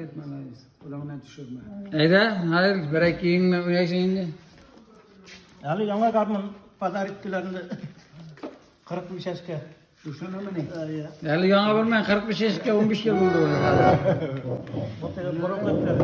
Молодец. Кулыңнан төшермә. Әйдә, хәзер берәр көеңне уйнайсың инде. Әле яңа гармун подарить иттеләр инде. 45 яшькә. Шушынымыни? Әйе. Әле яңа бармай, 45 яшькә 15 ел булды ул хәзер. Вот теге борынгы иттеләр.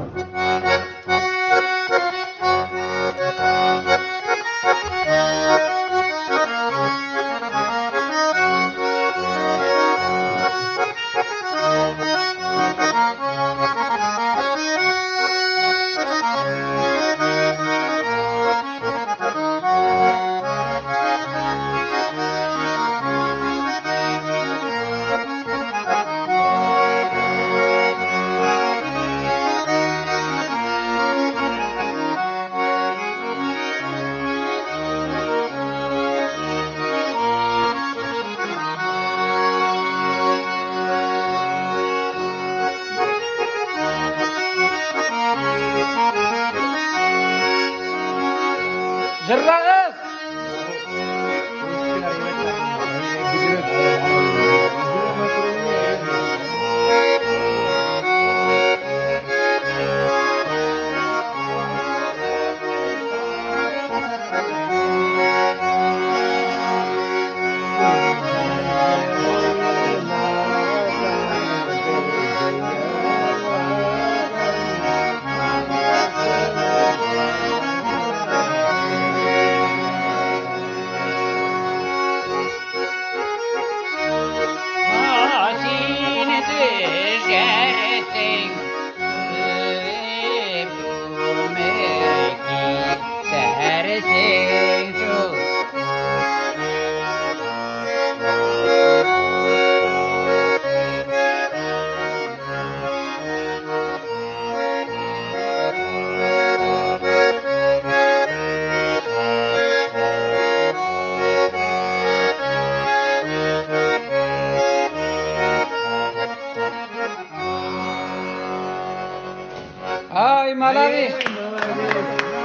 Җырлагыз! Син төшәрсең, китәрсең шул. Ай, молодец! Молодец.